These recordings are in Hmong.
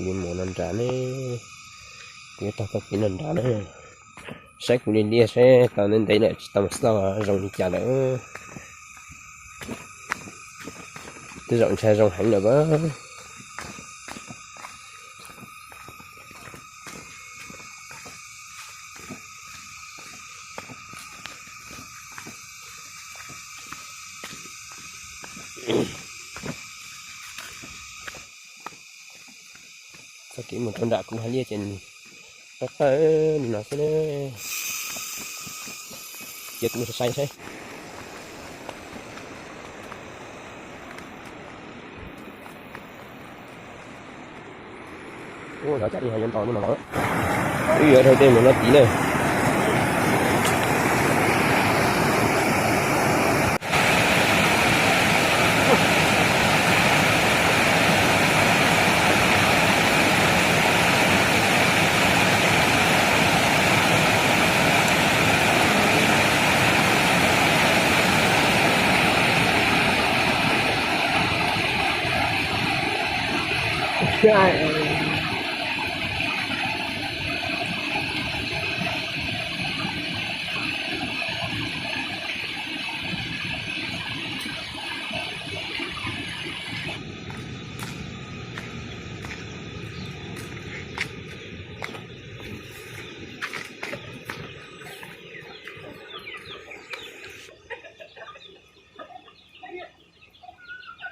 Kuv yuav mus no nrad ne, kuv yuav taug txoj kev no nrad na. Saib kuv li liaj saib tau ntev ntev lawm tsis tau mus xauj zoo li cas lawm. Tej zaum ntshai zoo heev lawm as. Txoj kev mus rau nram kuv hauv liaj ces qab qab li no xwb na. Cia kuv mus saib saib. Ua cas li ho yuav ntaus no los, wb yuav dhau tej mus no tid na.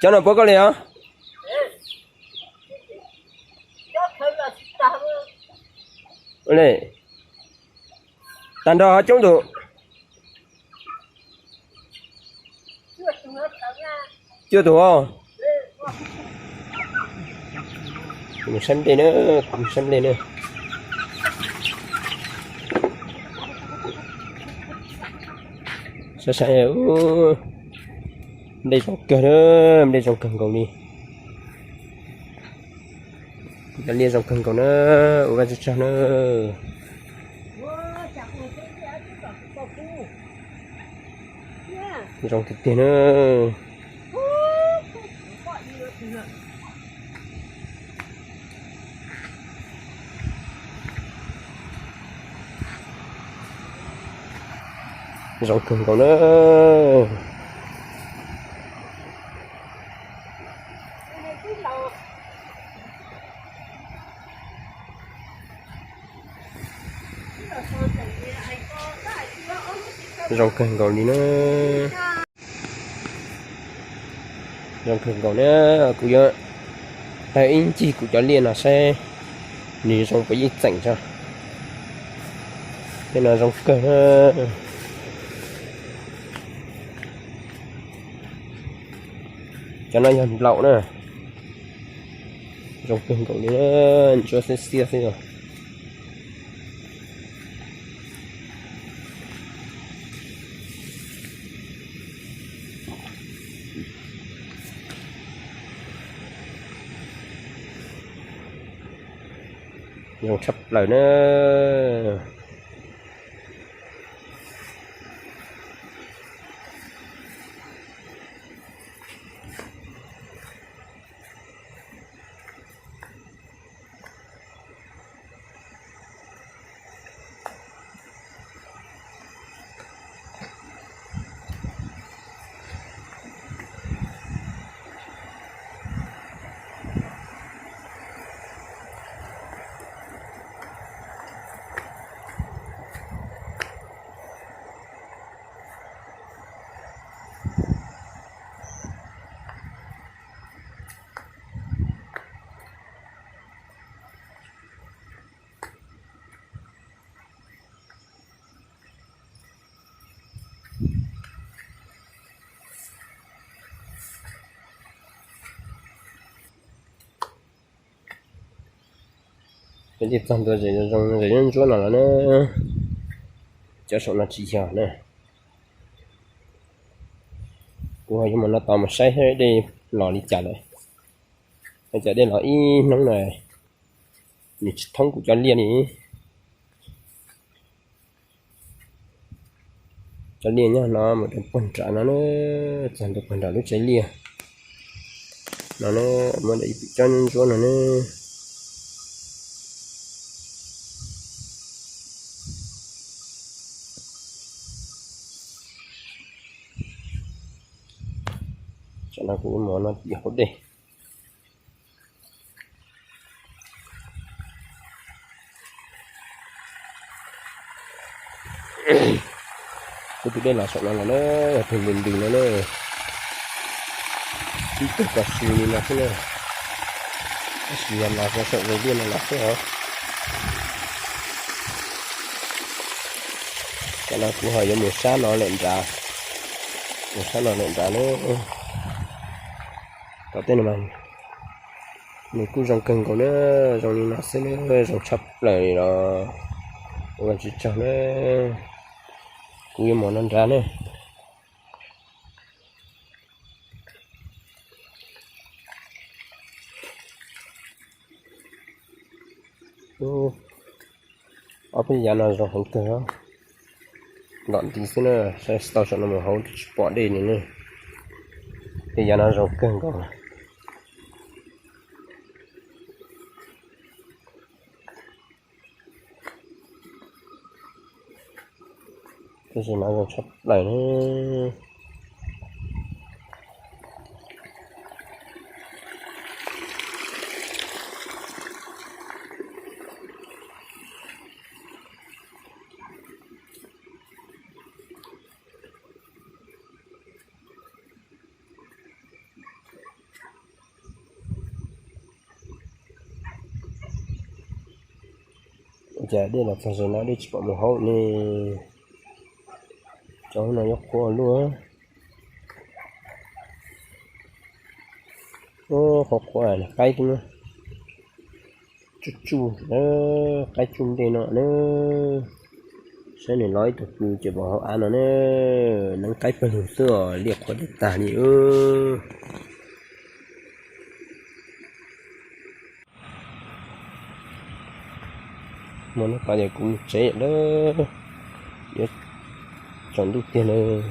Cov no puab koj li os? Tag nrho coob tus. Cuaj tus os. Kuv mus saib nplej na, kuv mus saib nplej na. Saib saib, nplej zoo kawg na, nplej zoo kawg nkaus li. Kuv cov liaj zoo kawg nkaus na, ua Vajtswv tsaug na. Zoo tiag tiag na. Zoo kawg nkaus na. Zoo kawg nkaus li na. Zoo kawg nkaus na, kuv yuav tawg ib ncig kuv cov liaj no saib nws zoo puas yeej txeem tso. Tej no zoo kawg na. Cov no yog nplaum na. Zoo kawg nkaus li na, ntsuab xiab xiab xwb os. Zoo tshaj plaws na. Cov liaj txog ntua zem zoo zem ntsuab ntsuab no los na, cov saum no tsis yog na. Kuv ho yuav mus no tos mus saib dej los li cas lawm. Cov dej los ib hnub no nws tsis thoob kuv cov liaj li. Cov liaj nyob no mus rau puag nram no na, txog ntua puag nram lub tsev liaj no na, muaj ib pim cov ntsuab no na. Tam no kuv yuav mus no tim hauv dej. Kuv tus dej los saum no los na, yog pheej ntws ntws no na, ib tug ko si li no xwb na. Tab sis yog los rau saum zos liaj no los xwb os. Tam no kuv ho yuav mus sab no lawm nrad, mus sab no lawm nrad na. Tom tej no mas nws kuj zoo kawg nkaus na, zoo li no xwb na, zoo tshaj plaws li los ua tsis tsaug na. Kuv yuav mus no nrad na. Ob peb yav no zoo heev kawg, ntom nti xwb na, saib tsis tau saum no mus hauv tsis pom dej li ne. Tej yav no zoo kawg nkaus. Tab sis no zoo tshaj plaws ne. Ua cas dej los txog ze no dej tsis pom mus hauv ne? Cov no yuav qhuav luaj. Qhuav qhuav qaib tsuj tsuj, qaib tsuj ntej no na. Saib nws los ib tug pw ces pom hauv av no na. Neeb qaib pawg lug xwb os, liaj qhuav dej tag li. Mus no tod ces kuv mus tsev lawm, yuav tsaus ntuj tiag lawm.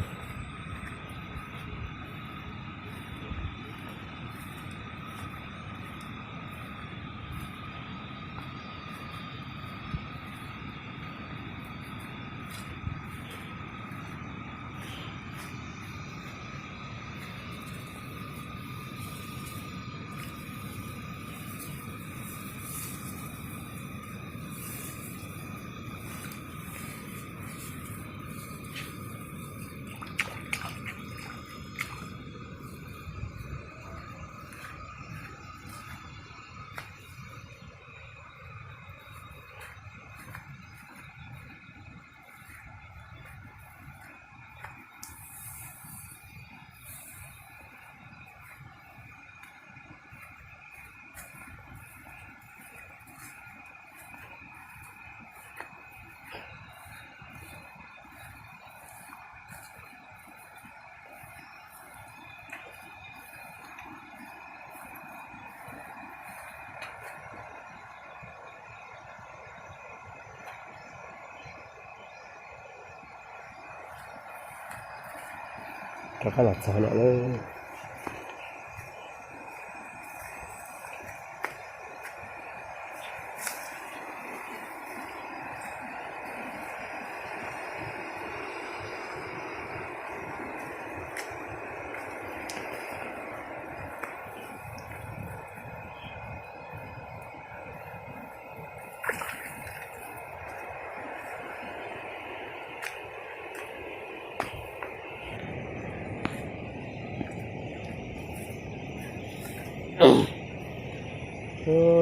Rov qab los txog no lawm.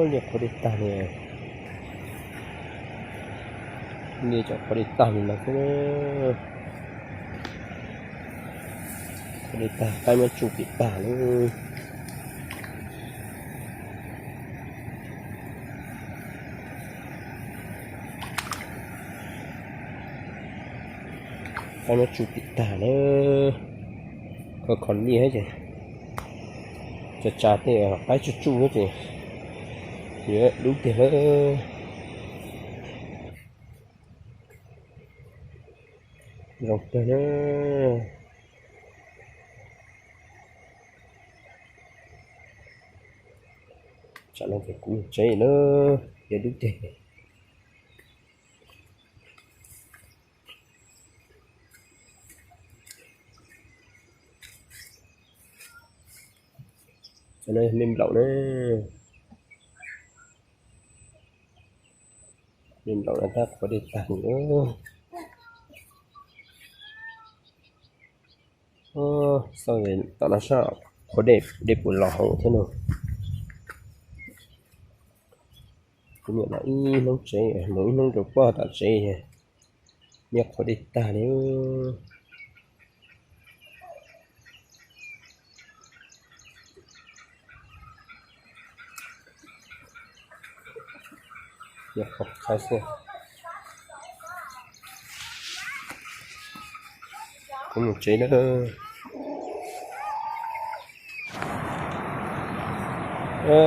Liaj qhuav dej tag li, liaj cov qhuav dej tag li no xwb. Qhuav dej tag, qaib muab tsuj pim tag lawm. Qaib muab tsuj pim tag lawm. Kho kho liaj ces tsa tsa tej qaib tsuj tsuj ces yuav dub tiag lawm. Zoo kawg na. Tsam no ces kuv mus tsev lawm, yuav dub tiag. Me nplaum na, me nplaum no tab qhuav dej tag li. Xauj tom no saib qhuav dej, dej puas los hauv thiab no. Kuv niam los ib hnub tsev, mus ib hnub rau pog tom tsev, niaj qhuav dej tag li. Qhov qhawv xwb. Kuv mus tsev lawm.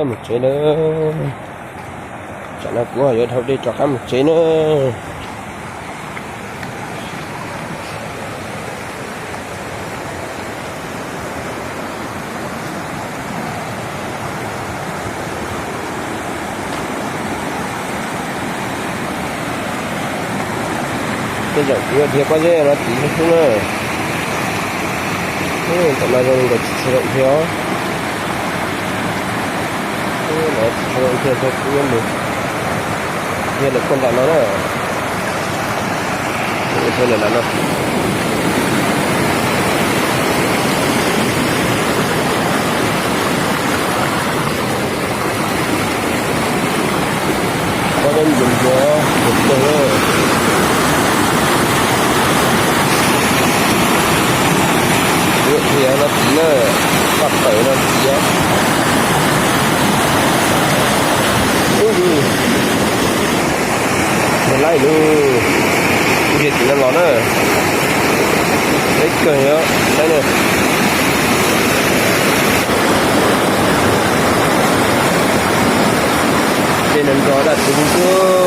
Mus tsev lawm. Tsam no kuv yuav dhau dej rov qab mus tsev na. Tej zaum kuv yuav dhia pob zeb no tid xwb na. Tam no zoo li nkawd tsis tshua zoo dhia os. Lawv tsis tshua zoo dhia, kuv yuav mus dhia lawm puag nram no na. Dhia lawm nram no. Pob zeb ntxuav ntxuav tus kawg na. Yuav dhia no tid na, paj tawm no tid. Ub, laij lub, dhia tim no los na. Ib kawg saib na. Dej no nrog daj tsw xwb.